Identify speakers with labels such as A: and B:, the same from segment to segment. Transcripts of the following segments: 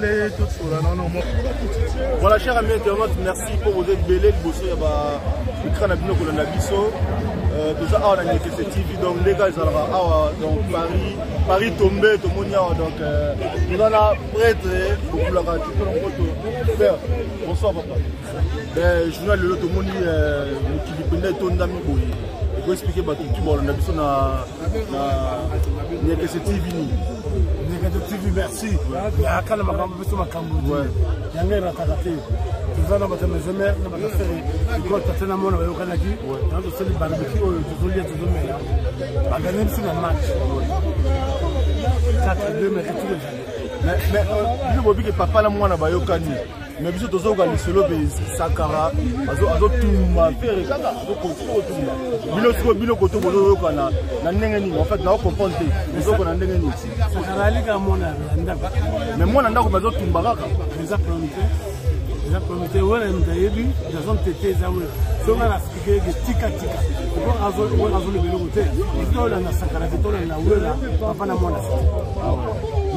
A: Fallait tosola nano.
B: Voilà, chers amis internautes, merci pour vos ebele liboso ya ba écran na bino kolanda biso. Toza awa na Nyekese TV, donc ndeka ezalaka awa, donc Paris, Paris tombé, tomoni awa, donc toza na prêtre bokulaka tikolo nkoto. Père, bonsoir papa. Ben, journal lelo tomoni mokili mpenza etondami boye. Ekoexplike bato tu balanda biso na Nyekese TV nini?
A: Nyekese TV, merci. Yaka na makambo biso makambo te. Yango erataka te. Toza na bato ya maison mère na bato ya Ferre. Lokola tata na mwana bayokanaki, yango tosali barbecue oyo tozolia tozomela. Baganye biso na match. 4-2 mais retour ezali.
B: Mais bino bobiki papa na mwana bayokani. Mais biso tozoyoka lisolo mpe Sankara azotumba Ferre kaka azokontinue kotumba bino. Sikoyo bino koto bozoyokana na ndenge nini? En fait naocomprendre te, bozoyoka na ndenge nini?
A: Sankara alika mwana ya ndako.
B: Mais mwana ndako me azotumba kaka.
A: Eza problème te, eza problème te. Wana moto ayebi jason tete eza wera. Soki nga naexplike eke tika tika wana azoloba eloko te, tolanda Sankara te, tolanda Wera, papa na mwana.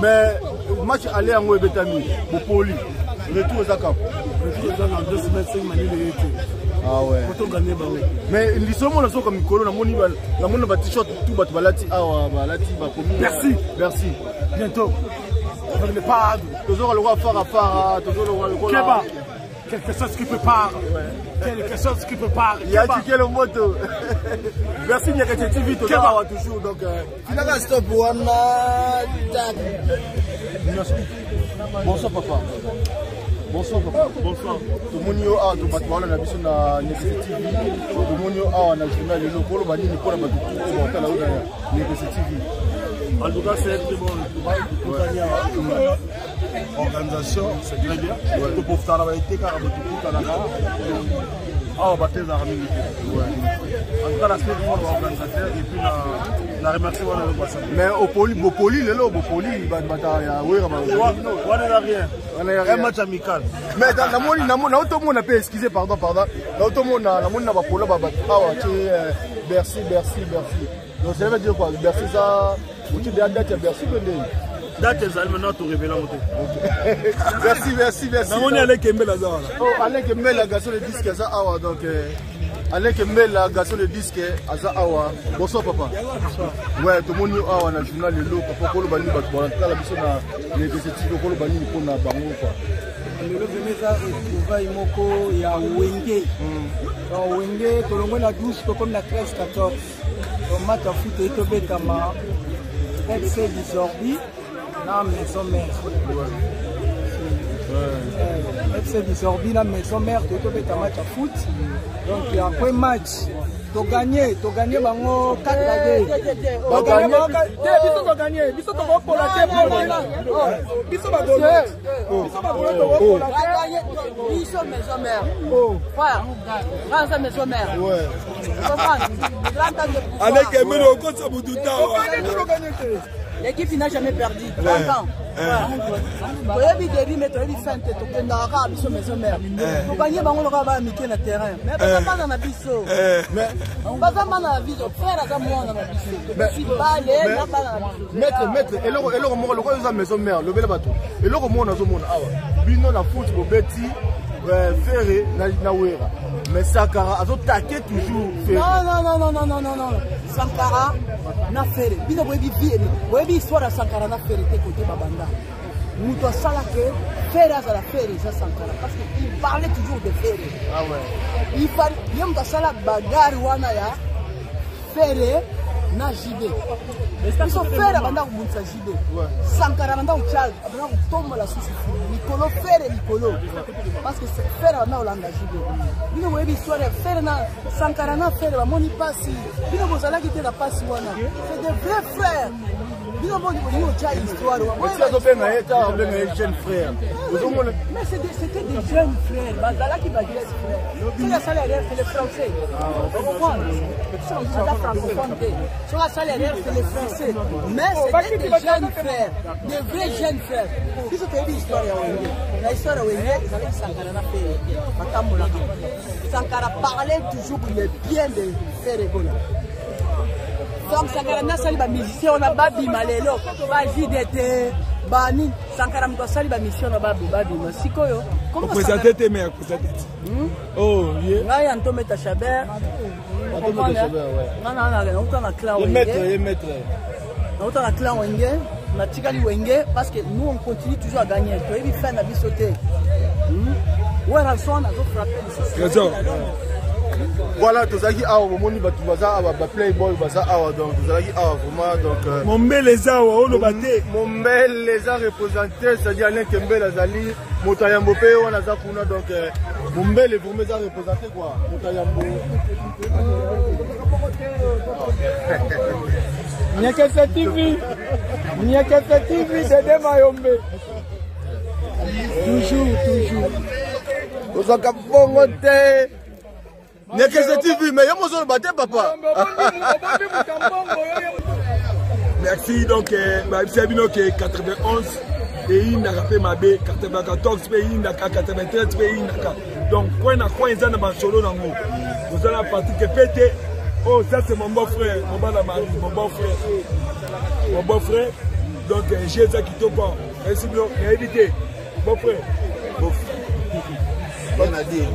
B: Mais match aller yango ebetami bopoli, retour eza kaka?
A: Retour eza na 2 semaines, 5 manini ye te.
B: Ah ouais.
A: Po toganye bango.
B: Mais lisolo mona soka mikolo namoni namoni ba t-shirt tout bato balati awa, balati bakomi
A: merci.
B: Merci.
A: Bientôt avec le padre.
B: Tozoka lokola fara fara, tozoka lokola
A: Keba, quelque chose qui prépare, quelque chose qui prépare.
B: Il y a du le moto. Merci Nyakete TV, toza awa toujours, donc
C: Finaka stop wana.
B: Bonsoir papa. Bonsoir papa.
A: Bonsoir.
B: Tomoni yo awa, to bato baolanda biso na Nyekese TV. Tomoni yo awa na journal lelo, koloba nini mpona bato oyo baotala oyo na Nyekese TV?
A: En tout cas, c'est très bon le travail. Organisation, c'est très bien. Topofutana baetekaka botokutanaka awa, bato ezalaka mingi te. En tout cas, la semaine mpona baorganisateur et puis na remercie wana eloko basali.
B: Mais opoli, bopoli lelo, bopoli bato ya Wera.
A: Wana eza rien, un match amical.
B: Mais namoni naotomona mpe, excusez, pardon, pardon, naotomona namoni na bapola bato awa tie Bercy, Bercy, Bercy. Donc ça veut dire quoi, Bercy? Eza otie deya date ya Bercy mpe ndeni?
A: Date ezali maintenant, torévéler yango te.
B: Merci, merci, merci.
A: Namoni Aleke Mbela aza wana.
B: Oh, Aleke Mbela, garçon de disque, aza awa. Donc Aleke Mbela, garçon de disque, aza awa. Bonsoir papa. Ouais, tomoni yo awa na journal lelo papa, koloba nini bato balatala biso na Nyekese TV? Koloba nini mpona bango quoi?
C: Lelo vraiment eza retrouvaille moko ya Wenge. Donc Wenge tolongwe na 12, tokomi na 13, 14. Donc match ya foot eyi tobetama FC Disorbi na Maison Mère. FC Disorbi na Maison Mère, toyi tobeta match ya foot. Donc après match toganye, toganye bango 4 à 2. Toganye bango te, biso toganye, biso tokopola te, biso bagolo, biso bagolo tokopola
D: te. Biso Maison Mère, frère, grâce à Maison Mère.
E: Aleke mene okotisa mutu tawa.
D: L'équipe n'a jamais perdu. 30 ans. Toyebi début mais toyebi fin te, tokendaka kaka biso Maison Mère. Tokanye bango lokola bana mike na terrain. Mais baza bana na biso. Baza bana na biso. Frère aza mwana na biso. Topesi bale na bana na biso.
B: Maître, maître, eloko moko lokola eza Maison Mère, lobela bato. Eloko moko nazomona awa. Bino na foot bobeti Ferre na Wera. Mais Sankara azotake toujours Ferre.
D: Non, non, non, non, non, non, non. Sankara na Ferre. Bino boyebi vie, boyebi histoire ya Sankara na Ferre te kote babanda. Moto asala ke Ferre azala Ferre eza Sankara parce que il parlait toujours de Ferre.
B: Ah ouais.
D: Il parlait, ye moto asala bagarre wana ya Ferre na JB. Biso Ferre abanda kobundisa JB. Sankara abanda kocharge, abanda kotombola susu likolo, Ferre likolo. Parce que Ferre abanda kolanda JB. Bino boyebi histoire ya Ferre na Sankara na Ferre bamoni pasi. Bino bozalaki te na pasi wana. C'est des vrais frères. Bino boni bolingi otya histoire wana.
B: Oti azobenga ye, ta abenga ye jeune frère. Ozomona.
D: Mais c'était des jeunes frères. Bazalaki ba jeunes frères. Soki asala erreur, c'est le français. Ocomprendre? Aza francophone te. Soki asala erreur, c'est le français. Mais c'était des jeunes frères. Des vrais jeunes frères. Biso toyebi histoire ya Wenge. Na histoire ya Wenge, ezalaki Sankara na Ferre. Batambolaka. Sankara parlait toujours le bien de Ferre Gola. Donc Sankara nasali bamusicien wana babima lelo ba JDT. Bani Sankara moto asali bamission na babima sikoyo.
E: Oprésente te, mais apresente te. Oh ye.
D: Ngai Antometa Chabert, nga nauta na clan Wenge, nauta na clan Wenge, natikali Wenge parce que nous, on continue toujours à gagner. Toyebi fin na biso te. Werrason azofrappe lisusu.
B: Voilà, tozalaki awa, bomoni bato baza awa, baplayboy baza awa, donc tozalaki awa vraiment, donc
E: Mombele eza awa, oloba te.
B: Mombele eza représenté, c'est-à-dire Alain Kembele azali moto ya yambo mpe wana aza kuna, donc Mombele vraiment eza représenté quoi, moto ya yambo.
C: Nyekese TV, Nyekese TV, Dede Mayombe. Toujours, toujours.
B: Ozwaka bongo te. Nyekese TV, mais yo mozoloba te, papa.
E: Merci. Donc bayebisa bino ke 91 eyindaka mpe mabe, 94 mpe eyindaka, 93 mpe eyindaka, donc coin na coin eza na basolo nango. Toza na Patrik Pete. Oh, ça c'est mon beau frère, mon bana Marie, mon beau frère, mon beau frère. Donc j'ai eza kitoko, ayebisi bino, nayebi te, beau frère.
F: Rien à dire.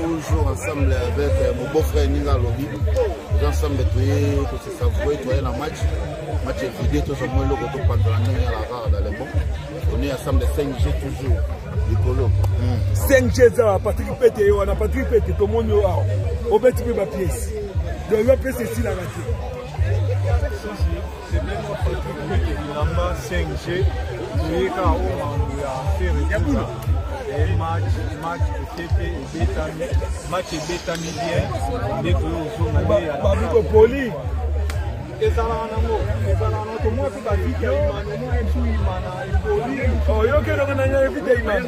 F: Toujours ensemble avec mon beau-frère Ninga Lobby. Nous ensemble, tu es savouré, tu es dans match. Match est vidé, tout le monde est pendant la rare dans les bons. On est ensemble 5G toujours. Likolo.
E: 5G eza Patrik Pete ye wana, Patrik Pete, tomoni yo awa, obeti mpe bapièce, donc yo pièce esilaka te.
G: C'est bien moi, Patrick Pete, bilamba 5G, toyeka oyo mambo ya Ferre. Match, match etepe ebetami, match ebetami bien nde toyo ozonga nde.
E: Babiko poli.
G: Ezalaka nango, ezalaka na tomona mpe bavite ya imana, omona biso imana epoli.
E: Oyoki eloko na ngai, vite imana.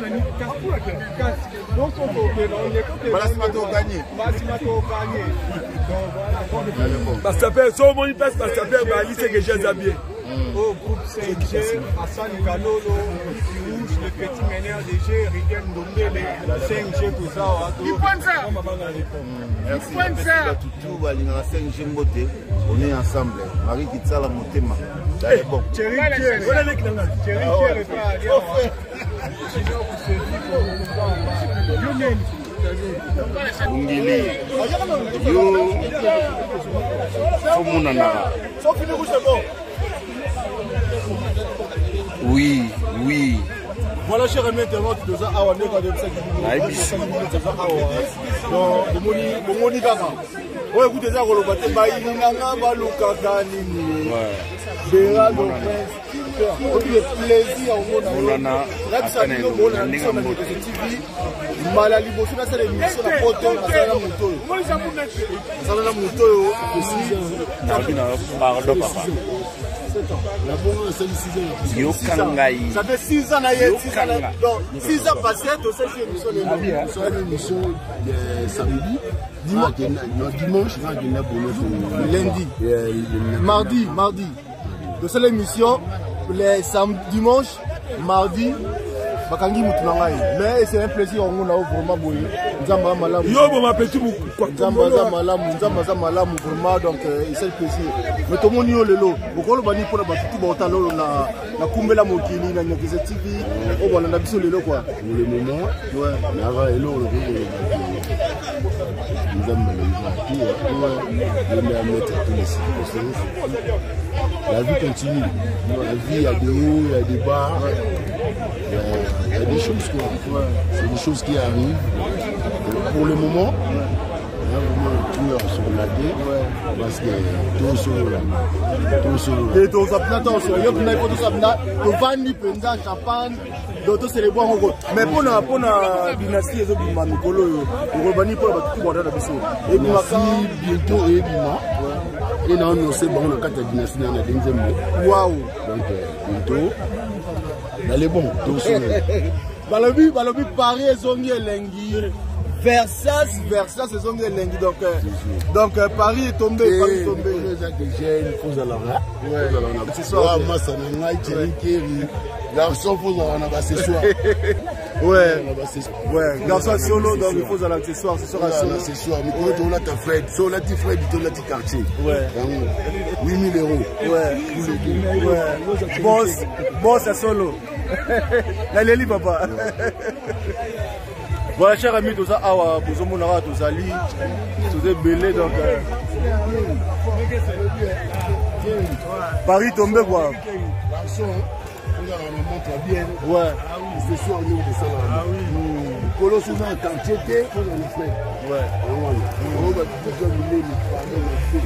F: Basima toganye.
G: Basima toganye, donc voilà.
E: Basaper so omoni place basaper baali seke eza bien.
G: Au groupe 5G, Hassan Kalolo, Kiki Rouge, le petit meneur de G, Rigen Ndombele, 5G Tozawa.
F: Merci. Tutu balingaka 5G mbote. On est ensemble. Marie Kitsala Motema. Allez, bon.
G: Thierry Thierry.
E: Wana leki na ngai.
G: Thierry Thierry, pas
H: Bungili yo fomonanaka. Oui.
B: Voilà, cher ami internaute, toza awa ndenge ayebisaki.
H: Nayebisi.
B: Toza awa, donc bomoni, bomoni kaka oyo ekuti eza koloba te, bayinanga balukaka nini. Berado Prince, obi plaisir ya komona.
H: Monana.
B: Nayebisa bino, bolanda biso na Nyekese TV. Mbala liboso nasala émission na poto, nasala na moto oyo, nasala na moto oyo.
H: Nabi na pardon, papa, yoka ngai.
B: Ça fait 6 ans na ye, 6 ans
H: Yokanga.
B: donc 6 ans passé, tosali émission lelo.
A: Osali émission samedi, dimanche, non, dimanche nakenda boloko.
B: Lundi, mardi, mardi tosala émission, le samedi, dimanche, mardi bakangi mutu na ngai. Mais c'est un plaisir yango na yo vraiment boye. Nzambe aza malamu.
E: Yo boma petit.
B: Nzambe aza malamu, Nzambe aza malamu vraiment, donc esali plaisir. Mais tomoni yo lelo, okoloba nini mpona bato tu baotala oyo na Kumbela Mokili na Nyakese TV, oyo balanda biso lelo quoi?
A: Pour le moment, naka eloko lokoki koloba te, Nzambe alongisa tout, ye nde amettre tous les circonstances. La vie continue, la vie, il y a des hauts, il y a des bas, il y a des choses quoi, c'est des choses qui arrivent. Et pour le moment, on a vraiment le cœur sur la tête parce que tosolola, tosolola.
B: Te, toza mpena tosola yo mpena ifo tosola mpena, tovandi mpenza champagne, donc tocélébrer yango. Mais mpona dynastie ezobima mikolo oyo, okoloba nini mpona bato tu banda na biso ebimaka?
A: Merci, bientôt eyebima e na annonce bango na kati ya dynastie na denzembo. Donc bientôt dans les bons, tosolola.
B: Balobi Paris ezongi elengi, Versace, Versace ezongi elengi, donc Paris est tombé, Paris est tombé.
A: Eza que jeune, kozalaka
B: C'est ça.
A: masa na ngai Thierry Keri.
I: Garçon, faut ozala na baaccessoire.
B: Ouais. Ouais, garçon solo, donc il faut ozala accessoire, accessoire ya solo.
I: Accessoire, mikolo tolata Fred, so olati Fred, tolati quartier.
B: Ouais.
I: Yango 8000 euros.
B: Ouais. Ouais. Boss, boss ya solo. Naleli papa. Voilà, cher ami, toza awa, bozomona kaka tozali, toza ebele, donc Paris tombé quoi.
I: Garçon, ozala na montre ya bien.
B: Ouais.
I: Accessoire ndenge tosalaka. Likolo soki na quartier te, ozala na Fred.
B: Ouais.
I: Yango wana. Oyo batuka minene, pardon, merci.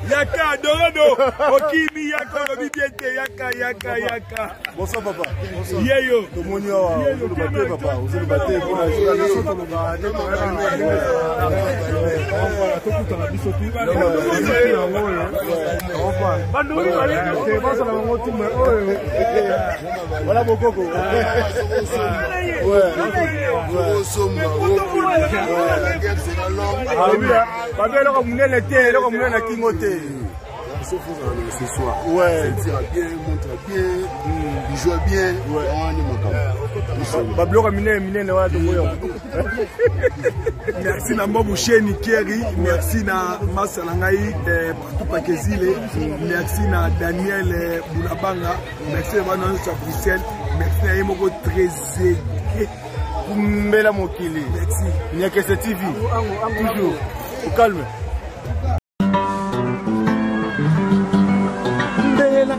E: Yaka Dorado, okimi yaka olobi bien te, yaka yaka yaka.
B: Bonsoir papa.
E: Bonsoir. Yeyo.
B: Tomoni awa ozoloba te papa, ozoloba te mpona journaliste.
G: Tokutana biso te yango oyo bazala bango tume oyo.
B: Voilà bokoko. Babe eloko monene te, eloko monene na kingo te.
I: Sauf ozala na accessoire.
B: Ouais.
I: Ceinture bien, montre bien, bijou bien, wana makambo.
B: Babiloko minene minene wana tokoyo.
E: Merci na Mbobu Sheni Kieri, merci na masa na ngai Patou Pakezile, merci na Daniel Boulabanga, merci na bana nyonso ya Bruxelles, merci na ye moko Trezeguet.
B: Kumbela mokili.
E: Merci.
B: Nyakese TV. Toujours. Au calme.
J: Kumbela,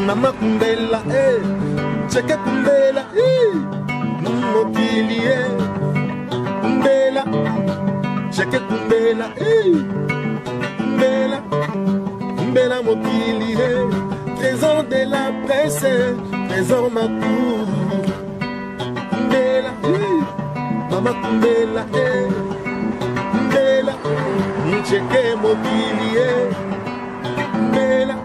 J: mama kumbela, eh, cheke kumbela, eh, mokili, eh, kumbela, cheke kumbela, eh, kumbela, kumbela mokili, eh, trésor de la presse, trésor makou, kumbela, eh, mama kumbela, eh, kumbela, cheke mokili, eh, kumbela.